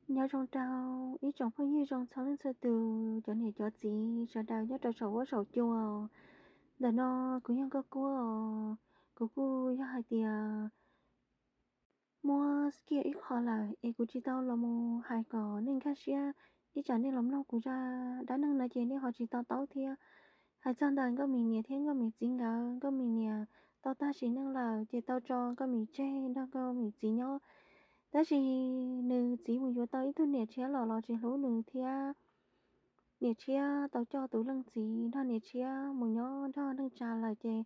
Nyob zoo rau ib tsoom phooj ywg zoo txhua leej txhua tus, cov niam cov txiv sawv daws nyob rau saum huab saum cua. Ntawm no kuv yog Nkauj Kuab os, kuv kuj yog hais tias muab skiv ib qho lawm es kuv tsis tau los mus hais kom nej nkag siab, ib tsam nej los mloog kuv zaj dab neeg no ces nej ho tsis to taub thiab. Hais txog ntawm Nkauj Mim niam thiab Nkauj Mim txiv nkawd, Nkauj Mim niam tau tag sim neej lawm ces tau tso Nkauj Mim tseg nrog Nkauj Mim txiv nyob. Tab sis nws txiv mus yuav tau ib tug niam tshiab los los tsis hlub nws thiab. Niam tshiab tau coj tus leej txiv nrog niam tshiab mus nyob nrog neej tsa lawm ces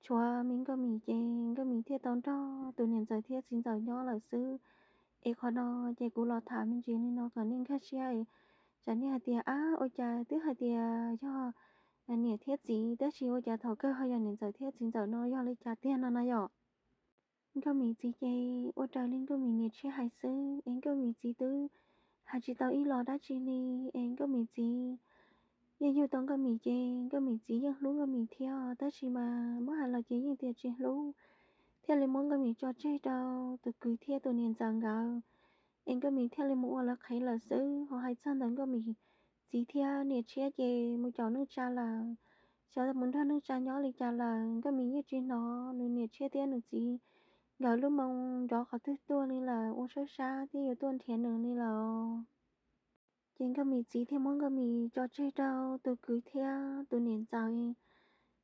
tshuav me Nkauj Mim ces Nkauj Mim thiaj tau nrog tus niam ntxawm thiab txiv ntxawm nyob lawm xwb. Es qhov no ces kuv los tham me ntsis li no kom nej nkag siab, tsam nej hais tias ab ua cas twb hais tias yog niam thiab txiv tab sis ua cas thaum kawg ho yog niam ntxawm thiab txiv ntxawm no, yog li cas tiag no no yom. Nkauj Mim txiv ces ua raws li Nkauj Mim niam tshiab hais xwb es Nkauj Mim txiv twb hais tsis tau ib los dab tsi li es Nkauj Mim txiv yeej yug tau Nkauj Mim ces Nkauj Mim txiv yeej hlub Nkauj Mim thiab, tab sis mas muab hais los ces yeej tias tsis hlub, thiaj li muab Nkauj Mim tso tseg rau tus kwv thiab tus niam ntxawm nkawd, es Nkauj Mim thiaj li mus ua lawv qhev lawm xwb. Ho hais txog ntawm Nkauj Mim txiv thiab niam tshiab ces mus caum neej tsa lawm, xyov mus nrog neej tsa nyob li cas lawm. Nkauj Mim yeej tsis hnov nws niam tshiab thiab nws txiv nkawd lub moo nrov qhov twg tuaj li lawm, ua sab sab thiab yuav tuaj nrhiav nws li lawm. Ces Nkauj Mim txiv thiaj muab Nkauj Mim tso tseg rau tus kwv thiab tus niam ntxawm,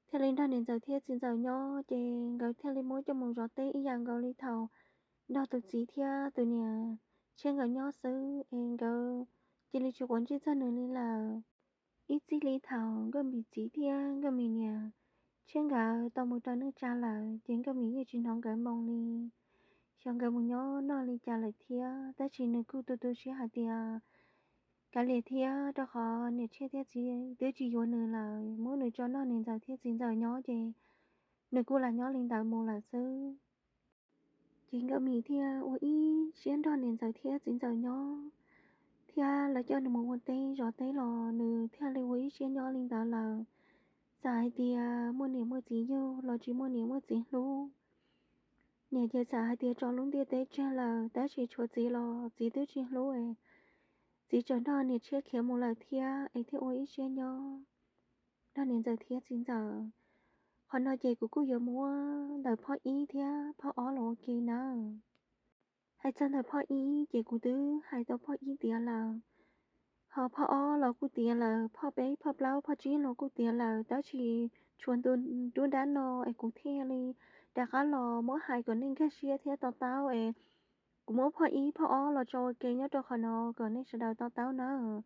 thiaj li nrog niam ntxawm thiab txiv ntxawm nyob ces nkawd thiaj li muab coj mus zov teb ib yam nkaus li thaum nrog tus txiv thiab tus niam tshiab nkawd nyob xwb es nkawd cia li tsis quav ntsej txog nws li lawm. Ib txij li thaum Nkauj Mim txiv thiab Nkauj Mim niam tshiab nkawd tau mus rau neej tsa lawm ces Nkauj Mim yeej tsis hnov nkawd moo li, xyov nkawd mus nyob noj li cas lawm thiab, tab sis nws kuj tu tu siab hais tias kav liam thiab, rau qhov niam tshiab thiab txiv twb tsis yuav nws lawm, muab nws tso nrog niam ntxawm thiab txiv ntxawm nyob ces nws kuj lam nyob li ntawd mus lawm xwb. Ces Nkauj Mim thiaj ua ib siab nrog niam ntxawm thiab txiv ntxawm nyob, thiab lawv coj nws mus ua teb zov teb los nws thiaj li ua ib siab nyob li ntawd lawm. Txawm hais tias muaj niam muaj txiv yug los tsis muaj niam muaj txiv hlub. Niam ces txawm hais tias tso lub ntiaj teb tseg lawm tab sis tshuav txiv los txiv twb tsis hlub es txiv tseem nrog niam tshiab khiav mus lawm thiab es thiaj ua ib siab nyob nrog niam ntxawm thiab txiv ntxawm. Qhov no ces kuv kuj yuav muab ntawm phoj ib thiab phoj ob los ua ke nawb. Hais txog ntawm phoj ib ces kuv twb hais tau phoj ib tiav lawm, ho phoj ob los kuj tiav lawm, phoj peb phoj plaub phoj tsib los kuj tiav lawm, tab sis tshuav ntu nruab nrab no es kuv thiaj li rov qab los muab hais kom nej nkag siab thiab to taub es kuv muab phoj ib phoj ob los tso ua ke nyob rau qhov no kom nej sawv daws to taub nawb.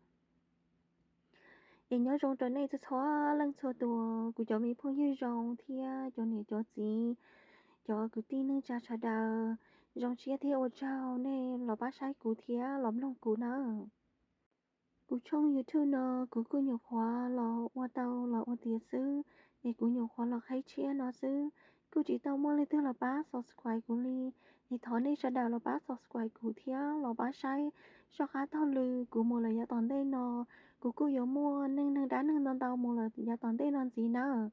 Es nyob zoo rau nej txhua txhua leej txhua tus, kuv cov me phooj ywg zoo thiab cov niam cov txiv, cov kwv tij neej tsa sawv daws, zoo siab thiab ua tsaug nej los pab saib kuv thiab los mloog kuv nawb. Kuv tshooj YouTube no kuv kuj nyuam qhuav los ua tau los ua tiav xwb, es kuv nyuam qhuav los qhib tshiab no xwb, kuj tsis tau muaj leej twg los pab subscribe kuv li. Es thov nej sawv daws los pab subscribe kuv thiab los pab saib soj qab taug lw kuv mus lawm yav tom ntej no. Kuv kuj yuav muaj neej neeg dab neeg ntau ntau mus lawm yav tom ntej no ntxiv nawb.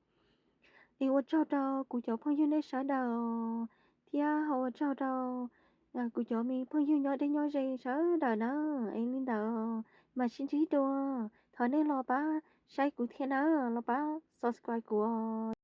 Es ua tsaug rau kuv cov phooj ywg nej sawv daws thiab ho ua tsaug rau kuv cov me phooj ywg nyob deb nyob ze sawv daws na. Es li ntawd mas sib ntsib dua, thov nej los pab saib kuv thiab na, los pab subscribe kuv os.